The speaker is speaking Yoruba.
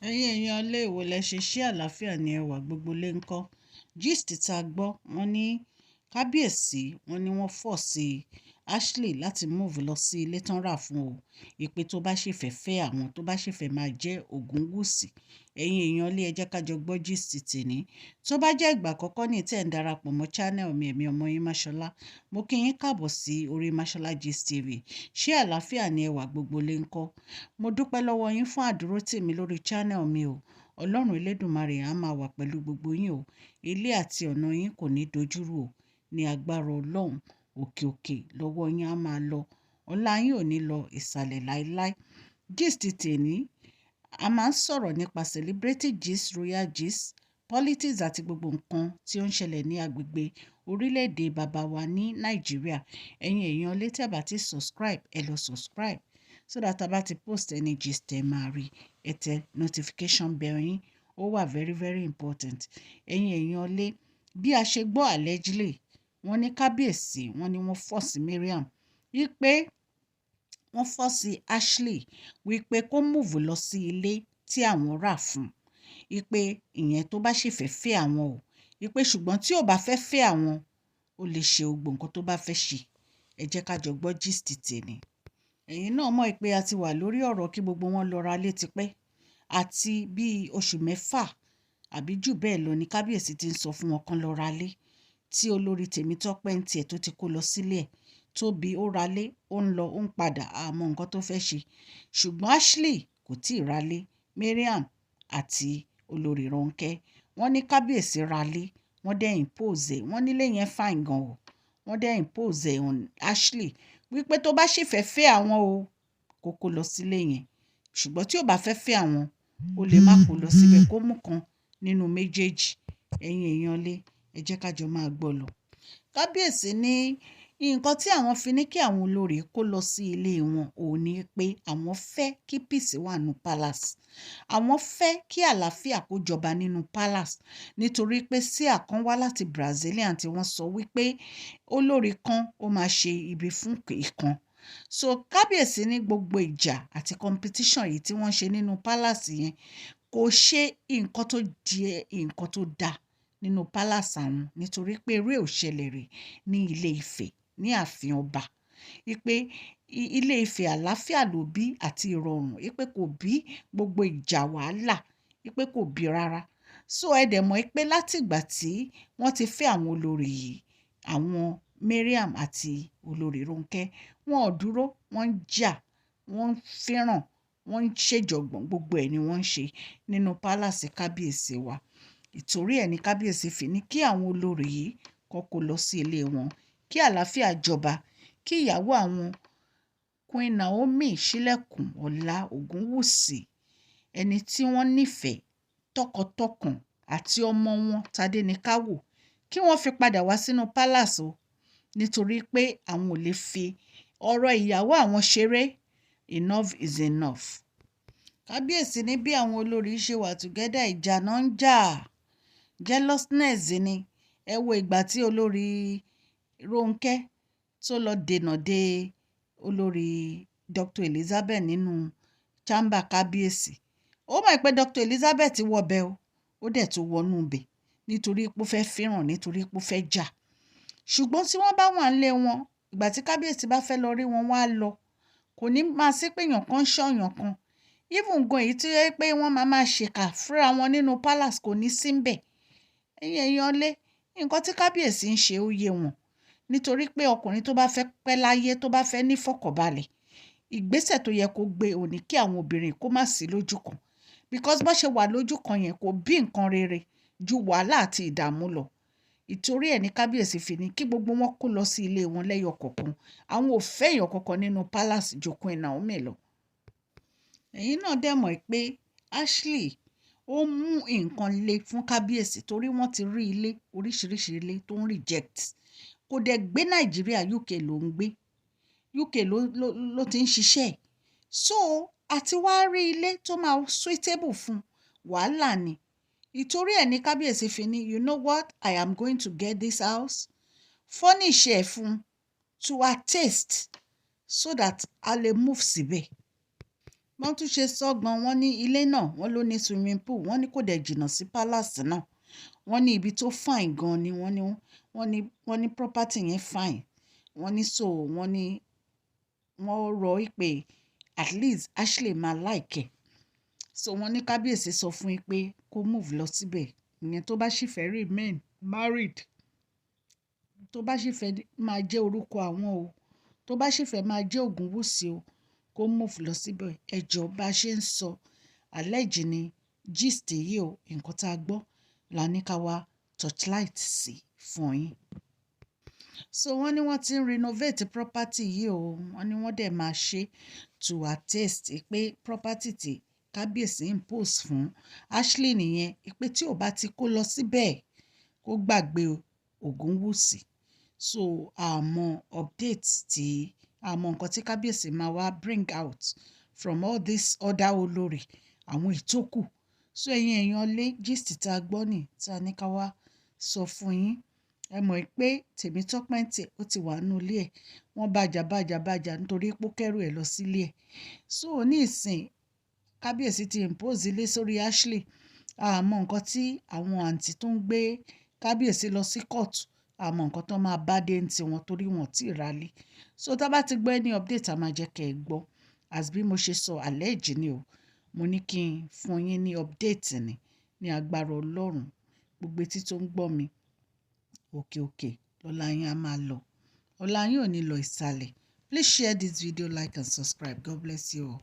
Ẹ̀yin èèyàn ilé ìwò lẹ ṣe, ṣé àlàáfíà ni ẹwà gbogbo lè ń kọ́. Gist tá gbọ́, wọ́n ní kábíyèsí, wọ́n ní wọ́n force Ashley láti move lọ sí ilé tán rà fún o. Ìpè tó bá ṣe fẹ́ fẹ́ àwọn, tó bá ṣe fẹ́ máa jẹ́ Ògúnwùsì. Ẹ̀yin èèyàn ilé, ẹ jẹ́ ká jọ gbọ́ gist tèní. Tó bá jẹ́ ìgbà àkọ́kọ́ ní tí ẹ̀ ń darapọ̀ mọ́ channel mi, èmi ọmọ yín Máṣọlá. Mo kí yín káàbọ̀ sí orí Máṣọlá Gist TV. Ṣé àlàáfíà ni ẹwà gbogbo lè ń kọ́? Mo dúpẹ́ lọ́wọ́ yín fún àdúrótì mi lórí channel mi o. Ọlọ́run Elédùmarè á máa wà pẹ̀lú gbogbo yín o. Ilé àti ọ̀nà yín kò ní dojúrú o. Ní agbára Ọlọ́run, òkè òkè lọ́wọ́ yín á máa lọ. Ọlá yín ò ní lọ ìsàlẹ̀ láíláí. Gist tèní, a máa ń sọ̀rọ̀ nípa celebrity gist, royal gist, politics àti gbogbo nǹkan tí ó ń ṣẹlẹ̀ ní agbègbè orílẹ̀-èdè bàbá wa ní Nàìjíríà. Ẹ̀yin èèyàn ilé, tí ẹ bá ti subscribe, ẹ lọ subscribe so that a bá ti post any gist, ẹ máa rí. Ẹ tẹ notification bell yín, ó wà very very important. Ẹ̀yin èèyàn ilé, bí a ṣe gbọ́, allegedly, wọ́n ní kábíyèsí, wọ́n ní wọ́n force Mariam wípé wọ́n force Ashley wípé kó move lọ sí ilé tí àwọn rà fún un, wípé ìyẹn tó bá sì fẹ́ fẹ́ àwọn o, wípé ṣùgbọ́n tí ò bá fẹ́ fẹ́ àwọn, ó lè ṣe gbogbo nǹkan tó bá fẹ́ ṣe. Ẹ jẹ́ ká jọ gbọ́ gist tèní. Ẹ̀yin náà mọ̀ pé a ti wà lórí ọ̀rọ̀ kí gbogbo wọn lọ ra lé tipẹ́, àti bí oṣù 6 àbí jù bẹ́ẹ̀ lọ ní kábíyèsí ti ń sọ fún wọn kán lọ ra lé. Tí olórí Tèmítọ́pẹ́ ń tiẹ̀ tó ti kó lọ sílé ẹ̀, Tóbi ó ra lé, ó ń lọ, ó ń padà, àmọ́ nǹkan tó fẹ́ ṣe. Ṣùgbọ́n Ashley kò tí ì ra lé. Mariam àti olórí Ronke, wọ́n ní kábíyèsí ra lé, wọ́n dẹ̀ impose ẹ̀. Wọ́n nílé yẹn fine gan o. Wọ́n dẹ̀ impose ẹ̀ on Ashley wípé tó bá sì fẹ́ fẹ́ àwọn o, kó kó lọ sílé yẹn, ṣùgbọ́n tí ò bá fẹ́ fẹ́ àwọn, ó lè má kó lọ síbẹ̀, kó mú kan nínú méjèèjì. Ẹ̀yin èèyàn lé, ẹ jẹ́ ká jọ máa gbọ́ lọ. Kábíyèsí ní nǹkan tí àwọn fi ní kí àwọn olórí kó lọ sí ilé wọn ò ní pé àwọn fẹ́ kí peace wà nínú palace, àwọn fẹ́ kí àlàáfíà kó jọba nínú palace, nítorí pé seer kan wá láti Brazilian tí wọ́n sọ wípé olórí kan ó máa ṣe ibi fún ìkan. So kábíyèsí ní gbogbo ìjà àti competition yìí tí wọ́n ṣe nínú palace yẹn kò ṣe nǹkan tó di nǹkan tó dáa nínú palace àwọn, nítorí pé eré ò ṣẹlẹ̀ rí ní Ilé Ifẹ̀, ní ààfin ọba, wípé Ilé Ifẹ̀ àlàáfíà ló bí àti ìrọ̀rùn, wípé kò bí gbogbo ìjà wàhálà, wípé kò bí rárá. So ẹ dẹ̀ mọ̀ pé látìgbà tí wọ́n ti fẹ́ àwọn olórí yìí, àwọn Mariam àti olórí Ronke, wọn ò dúró, wọ́n ń jà, wọ́n ń fẹ́ràn, wọ́n ń ṣèjọ̀gbọ̀n, gbogbo ẹ̀ ni wọ́n ń ṣe nínú palace kábíyèsí wa. Ìtorí ẹ̀ ní kábíyèsí fi ní kí àwọn olórí yìí kó kó lọ sí ilé wọn, kí àlàáfíà jọba, kí ìyàwó àwọn Queen Naomi Ṣílẹ̀kùn Ọlá Ògúnwùsì, ẹni tí wọ́n nífẹ̀ẹ́ tọkàntọkàn, àti ọmọ wọn Tádéníkàwò, kí wọ́n fi padà wá sínú palace o, nítorí pé àwọn ò lè fi ọ̀rọ̀ ìyàwó àwọn ṣeré. Enough is enough. Kábíyèsí ní bí àwọn olórí ṣe wà together, ìjà náà ń jà, jealousness ni. Ẹ wo ìgbà tí olórí Ronke tó lọ dènà de olórí Dr. Elizabeth nínú chamber kábíyèsí, ó mọ̀ pé Dr. Elizabeth wọbẹ̀ o, ó dẹ̀ tó wọnú ibẹ̀ nítorí pé ó fẹ́ fẹ́ràn, nítorí pé ó fẹ́ jà. Ṣùgbọ́n tí wọ́n bá wà nílé wọn, ìgbà tí kábíyèsí bá fẹ́ lọ rí wọn, wọ́n á lọ. Kò ní máa sí pé èèyàn kan ń ṣọ̀yàn kan. Even gan èyí tí ó jẹ́ pé wọ́n máa máa ṣèkà fúnra wọn nínú palace kò ní sí ńbẹ̀. Ẹ̀yin èèyàn lé, nǹkan tí kábíyèsí ń ṣe, ó yé wọn, nítorí pé ọkùnrin tó bá fẹ́ pẹ́ láyé, tó bá fẹ́ ní fọkànbalẹ̀, ìgbésẹ̀ tó yẹ kó gbé òní kí àwọn obìnrin kó má sí lójú kan, because bó ṣe wà lójú kan yẹn kò bí nǹkan rere ju wàhálà àti ìdààmú lọ. Ìtorí ẹ̀ ní kábíyèsí fi ní kí gbogbo wọn kó lọ sí ilé wọn lẹ́yọ kọ̀ọ̀kan. Àwọn ò fẹ́ èèyàn kankan nínú palace ju Queen Naomi lọ. Ẹ̀yin náà dẹ̀ mọ̀ pé Ashley ó mú nǹkan le fún kábíyèsí, torí wọ́n ti rí ilé, oríṣiríṣi ilé tó ń reject. Kò dẹ̀ gbé Nàìjíríà, UK ló ń gbé, UK ló ti ń ṣiṣẹ́. So àti wá rí ilé tó máa suitable fún, wàhálà ni. Ìtorí ẹ̀ ní kábíyèsí fi ní, "You know what? I am going to get this house, furnish ẹ̀ fún to her taste so that a lè move síbẹ̀." Wọ́n tún ṣe sọ́gbọ́n, wọ́n ní ilé náà wọ́n ló ní swimming pool, wọ́n ní kò dẹ̀ jìnnà sí palace náà. Wọ́n ní ibi tó fine gan ni. Wọ́n ní property yẹn fine. Wọ́n ní so wọ́n ní wọ́n rò pé at least Ashley máa like ẹ̀. So wọ́n ní kábíyèsí sọ fún yín pé kó move lọ síbẹ̀, ìyẹn tó bá sì fẹ́ remain married, tó bá sì fẹ́ máa jẹ́ orúkọ àwọn o, tó bá sì fẹ́ máa jẹ́ Ògúnwùsì o, kó move lọ síbẹ̀. Ẹ jọ̀ọ́, bá ṣe ń sọ, allege ni gist yìí o. Nǹkan tá a gbọ́ la ní ká wá torchlight sí fún yín. So wọ́n ní wọ́n ti ń renovate property yìí o. Wọ́n ní wọ́n dẹ̀ máa ṣe to attest pé property tí kábíyèsí impose fún Ashley nìyẹn, pé tí ò bá ti kó lọ síbẹ̀, kó gbàgbé Ògúnwùsì. So àmọ́ update tí àmọ́ nǹkan tí kábíyèsí máa wá bring out from all this other olórí àwọn ìtókù. So ẹ̀yin èèyàn lé, gist tá a gbọ́ ní tá a ní ká wá sọ fún yín. Ẹ mọ̀ pé Tèmítọ́pẹ́ ń tẹ̀ ó ti wà nínú ilé ẹ̀. Wọ́n bàjà bàjà bàjà nítorí pé ó kẹ́rù ẹ̀ lọ sílé ẹ̀. So ní ìsìn, kábíyèsí ti impose ilé sórí Ashley. Àmọ́ nǹkan tí àwọn àǹtí tó ń gbé kábíyèsí lọ sí court, àmọ́ nǹkan tó máa bá dé ní tiwọn torí wọn ò tí ì ralé. So tá bá ti gbọ́ any update, a máa jẹ́ kẹ́ ẹ gbọ́. As bí mo ṣe sọ, allege ni o. Mo ní kí n fún yín ní update ní agbára Ọlọ́run. Gbogbo etí tó ń gbọ́ mi, òkè òkè lọ́la yín á máa lọ. Ọlá yín ò ní lọ ìsàlẹ̀. Please share this video, like and subscribe. God bless you all.